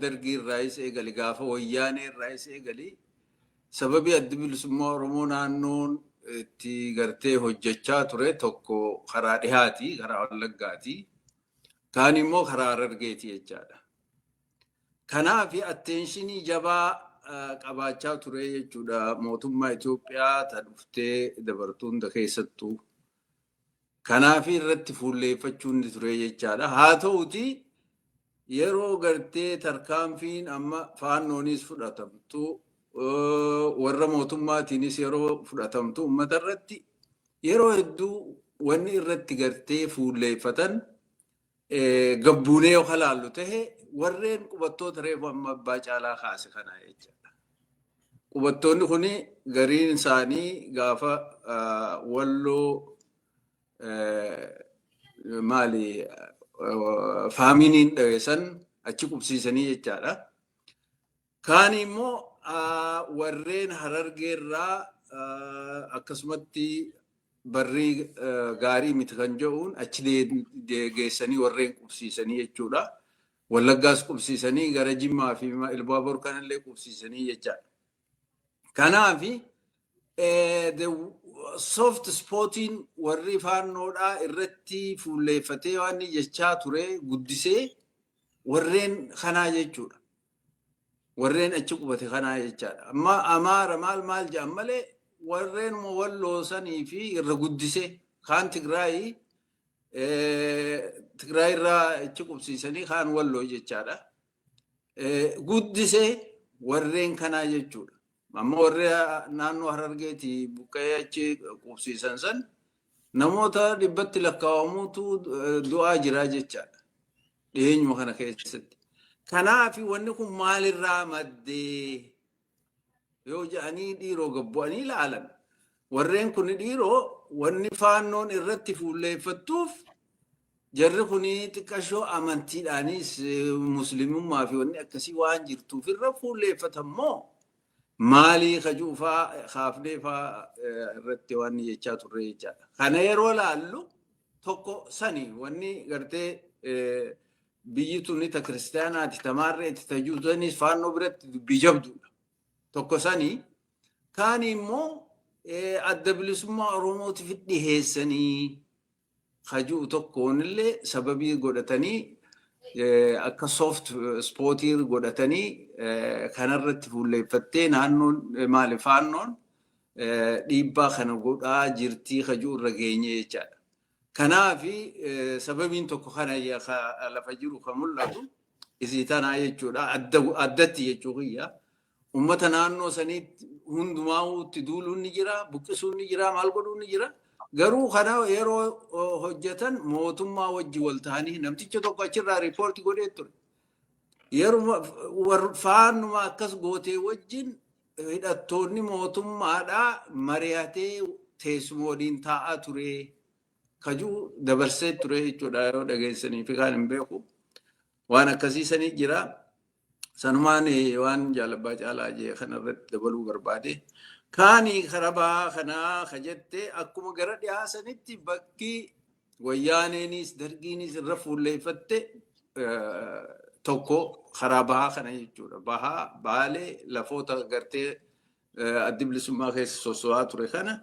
Dargii irraayis eegali, gaafa Wayyaanee irraayis eegali, sababii Addi Bilisummaa Oromoo naannoon itti gartee hojjechaa ture tokko karaa dhihaati, karaa Wallaggaati. Kaan immoo karaa Harargeeti jechaadha. Kanaaf attention jabaa qabaachaa ture jechuudha mootummaa Itoophiyaa ta dhuftee dabartuu hunda keessattuu. Kanaaf irratti fuulleeffachuun ni ture jechaadha. Haa ta'uti, yeroo gartee tarkaanfiin amma Faannoonis fudhatamtu, warra mootummaatiinis yeroo fudhatamtu, uummata irratti yeroo hedduu wanni irratti gartee fuulleeffatan gabbuunee yoo kalaallu tahe, warreen qubattoota reefu amma Abbaa Caalaa kaase kana jechaadha. Qubattoonni kun gariin isaanii gaafa Walloo maali faaminiin dhawe san achi qubsiisanii jechaadha. Kaan immoo warreen Harargeerraa akkasumatti barrii gaarii miti kan jedhuun achi geessanii warreen qubsiisanii jechuudha. Wallaggaas qubsiisanii, gara Jimmaa fi Ilbaabor kanallee qubsiisanii jechaadha. Kanaafi soft spotiin warri Faannoodhaa irratti fuulleeffatee waan jechaa ture guddisee warreen kanaa jechuudha. Warreen achi qubate kanaa jechaadha. Amma Amaara maal maal jedhan malee, warreen Walloo sanii fi irra guddisee kaan Tigraayii, Tigraay irraa achi qubsiisanii, kaan Walloo jechaadha. Guddisee warreen kanaa jechuudha. Amma warri naannoo Harargeeti buqqa'ee achi qubsiisan san namoota dhibbatti lakkaa'amuutu du'aa jira jechaadha. Dhiyeenyuma kana keessatti. Kanaaf wanni kun maalirraa maddee yoo jedhanii dhiiroo gabbu'anii ilaalan, warreen kun dhiiroo wanni Faannoon irratti fuulleeffattuuf jarri kun xiqqashoo amantiidhaanis muslimummaa fi wanni akkasii waan jirtuuf irra fuulleeffatammoo maalii kajuufaa kaafnee faa irratti waan jechaa turre jechaadha. Kana yeroo laallu tokko sani wanni gartee biyyi tuni ta kiristaanaati, tamaarreeti, ta juutanis Faannoo biratti dubbii jabduudha. Tokko sani. Kaan immoo Adda Bilisummaa Oromootiif dhiheessanii kajuu tokkoonillee sababii godhatanii, akka soft spotii godhatanii kanarratti fuulleeffattee naannoon maali Faannoon dhiibbaa kana godhaa jirtii kajuu irra geenye jechaadha. Kanaafi sababiin tokko kana lafa jiru kan mul'atu isii tanaa jechuudha. Addatti jechuu kiyya. Uummata naannoo saniitti hundumaa'uutti duuluun ni jira, buqqisuun ni jira, maal godhuun ni jira. Garuu kana yeroo hojjetan mootummaa wajji wal ta'anii, namticha tokko achirraa report godhee ture. Yeroo Faannuma akkas gootee wajjin hidhattoonni mootummaadhaa mari'atee teessuma waliin taa'aa ture. Kajuu dabarsee ture jechuudha, yoo dhageessanii fi kaan hin beeku. Waan akkasii sanii jira. Sanumaan waan Jaalabbaa Caalaa jee kanarratti dabaluu barbaade. Kaani karabaa kanaa ka jette, akkuma gara dhiyaasanitti bakki Wayyaaneenis Dargiinis irra fuulleeffatte tokko karaa bahaa kana jechuudha. Bahaa Baalee, lafoota gartee Addi Bilisummaa keessa sosso'aa ture kana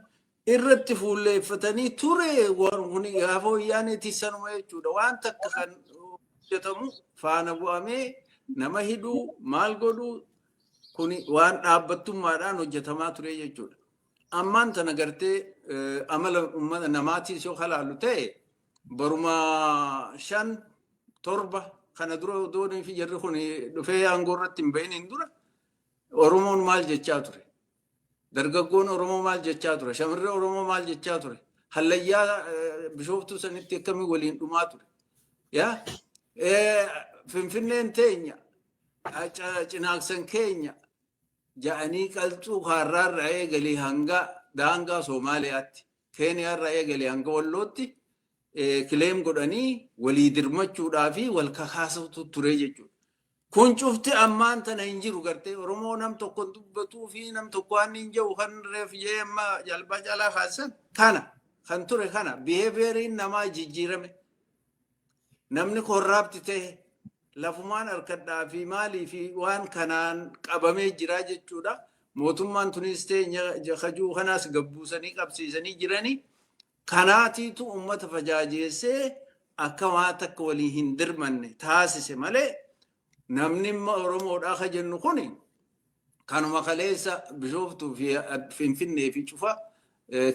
irratti fuulleeffatanii ture. Kun gaafa Wayyaaneetis sanuma jechuudha. Waan takka kan hojjetamu faana bu'amee nama hidhuu, maal godhuu, kun waan dhaabbattummaadhaan hojjetamaa ture jechuudha. Ammaan tana gartee amala uummata namaatiis yoo kalaalu ta'e, baruma 5, 7 kana dura odoonii fi jarri kun dhufee aangoo irratti hin bahiniin dura Oromoon maal jechaa ture? Dargaggoon Oromoo maal jechaa ture? Shamarree Oromoo maal jechaa ture? Hallayyaa Bishooftuu sanitti akkamii waliin dhumaa ture? Yaa Finfinneen teenya, Cinaaksan keenya ja'anii Qalxuu Kaarraarraa eegalii hanga daangaa Soomaaliyaatti, Keeniyaarraa eegalii hanga Wallootti claim godhanii walii dirmachuudhaa fi wal kakaasutu ture jechuudha. Kun cufti ammaan tana hin jiru. Gartee Oromoo nam tokko dubbatuu fi nam tokko waan hin jiru kan reef jee amma Jalbaa Caalaa kaasan kana kan ture kana behavioriin namaa jijjiirame. Namni corrupt ta'e. Lafumaan harkadhaa fi maalii fi waan kanaan qabamee jira jechuudha. Mootummaan tunis ta'e kajuu kanaas gabbuusanii qabsiisanii jiranii. Kanaatiitu uummata fajaajeessee akka waan takka walii hin dirmanne taasise malee, namni immoo Oromoodhaa ka jennu kuni kanuma kaleessa Bishooftuu fi Finfinnee fi cufa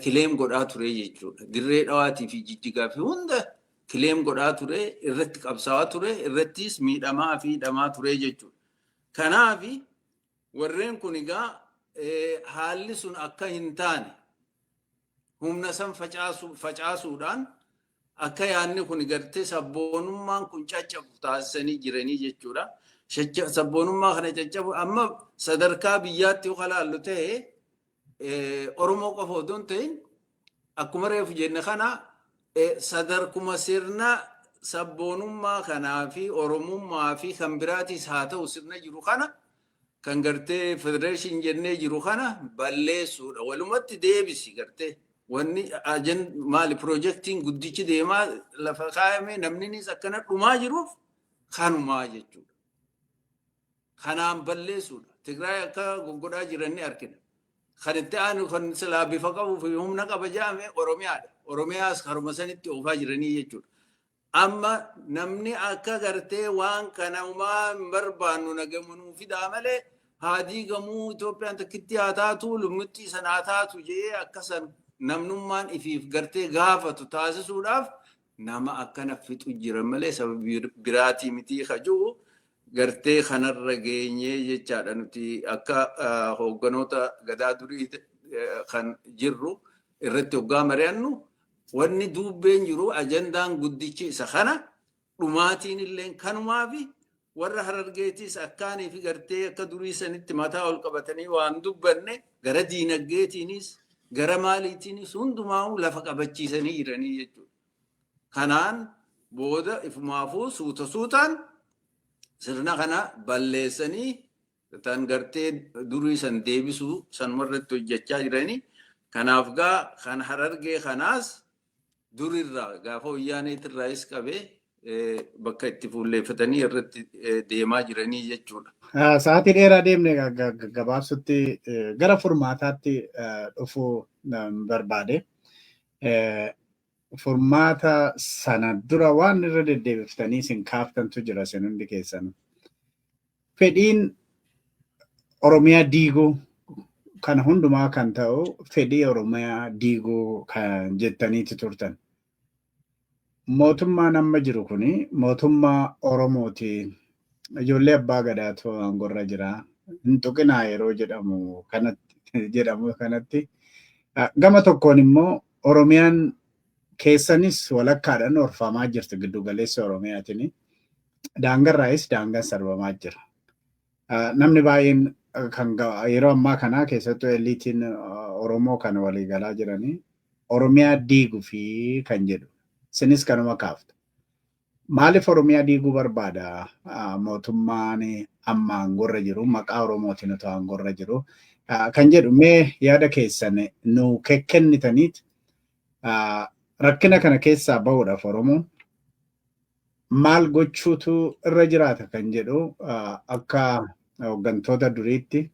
claim godhaa ture jechuudha. Dirree Dhawaatii fi Jijjigaa fi hunda claim godhaa ture, irratti qabsaa'aa ture, irrattis miidhamaa fi hidhamaa ture jechuudha. Kanaafi warreen kun egaa haalli sun akka hin taane humna san facaasuudhaan akka yaadni kun gartee sabboonummaan kun caccabu taasisanii jiranii jechuudha. Sabboonummaa kana caccabu amma sadarkaa biyyaatti yoo ilaallu ta'e, Oromoo qofa otoo hin ta'in, akkuma reefu jenne kana, sadarkuma sirna sabboonummaa kanaa fi Oromummaa fi kan biraatis haa ta'u, sirna jiru kana kan gartee federation jennee jiru kana balleessuudha. Walumatti deebisi gartee wanni maali, piroojeektiin guddichi deemaa lafa kaayame, namninis akkana dhumaa jiruuf kanumaa jechuudha. Kanaan balleessuudha. Tigraay akka goggodhaa jiran ni argina. Kan itti aanu, kan silaa bifa qabuu fi humna qaba jedhame, Oromiyaadha. Oromiyaas karuma sanitti oofaa jiranii jechuudha. Amma namni akka gartee waan kana umaa hin barbaannu, nagamanuu fidaa malee, haa diigamuu, Itoophiyaan takkitti haa taatu, lummuxxii sana haa taatu jedhee akkasan namnummaan ifiif gartee gaafatu taasisuudhaaf nama akkana fixu jira malee sababa biraatii mitii kajuu gartee kanarra geenyee jechaadha. Nuti akka hoogganoota gadaa durii kan jirru irratti hoggaa mari'annu, wanni duubbeen jiru ajandaan guddichi isa kana, dhumaatiin illee kanumaa fi warra Harargeetiis akkaanii fi gartee akka durii sanitti mataa ol qabatanii waan dubbanne, gara diinagdeetiinis gara maaliitiinis hundumaa lafa qabachiisanii jiranii jechuudha. Kanaan booda ifumaafuu suuta suutaan sirna kana balleessanii tan gartee durii san deebisuu sanumarratti hojjechaa jiranii. Kanaaf gaa kan Harargee kanaas durirraa gaafa Wayyaaneetirraayis qabee bakka itti fuulleeffatanii irratti deemaa jiranii jechuudha. Sa'aatii dheeraa deemne, gabaabsutti gara furmaataatti dhufuu barbaade. Furmaata sana dura waan irra deddeebiftanii isin kaaftantu jira, isin hundi keessan. Fedhiin Oromiyaa diiguu kana hundumaa kan ta'u fedhii Oromiyaa diiguu kan jettaniiti turtan. Mootummaan amma jiru kuni mootummaa Oromooti. Ijoollee abbaa gadaatu aangorra jira. Hin tuqinaa yeroo jedhamu kanatti gama tokkoon immoo Oromiyaan keessanis walakkaadhaan orfamaa jirti, giddu galeessa Oromiyaatiin. Daangarraayis daangaan sarbamaa jira. Namni baay'een kan yeroo ammaa kana keessattuu eliitiin Oromoo kan waliigalaa jiranii Oromiyaa diiguu fi kan jedhu. Isinis kanuma kaaftu. Maaliif Oromiyaa diiguu barbaada mootummaan amma aangorra jiru, maqaa Oromootiin otoo aangorra jiru kan jedhu, mee yaada keessan nu kennitaniit rakkina kana keessaa bahuudhaaf Oromoon maal gochuutu irra jiraata kan jedhu, akka hooggantoota duriitti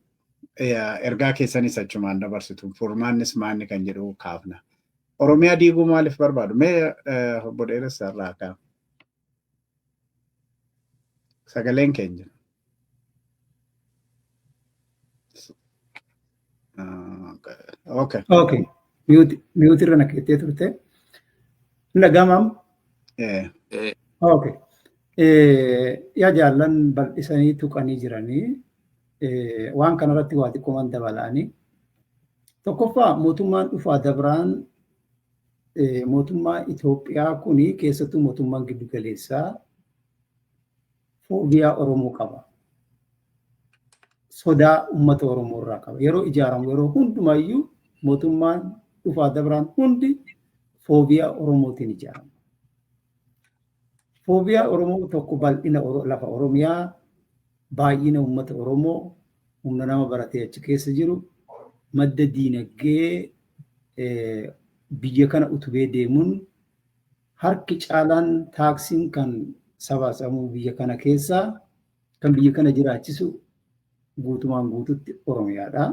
ergaa keessanis achumaan dabarsitu, furmaannis maanni kan jedhu kaafna. Oromiyaa diiguu maaliif barbaadu? Mee obbo Dheeressa irraa ka'a. Sagaleen keenya. Okay. Okay. Mute irra na keettee turte. Hin dhaga'amaam? Okay. Yaa jaallan, bal'isanii tuqanii jiranii waan kanarratti waa xiqqooman dabalanii. Tokkoffaa, mootummaan dhufaa dabraan mootummaa Itoophiyaa kuni, keessattuu mootummaan giddu galeessaa, phobia Oromoo qaba. Sodaa uummata Oromoo irraa qaba. Yeroo ijaaramu yeroo hundumayyuu mootummaan dhufaa dabraan hundi phobia Oromootiin ijaarama. Phobia Oromoo tokko bal'ina lafa Oromiyaa, baay'ina uummata Oromoo, humna nama baratee achi keessa jiru, madda diinagdee biyya kana utubee deemuun harki caalaan taaksiin kan Sabaa sabuu biyya kana keessaa kan biyya kana jiraachisu guutumaan guututti Oromiyaadha.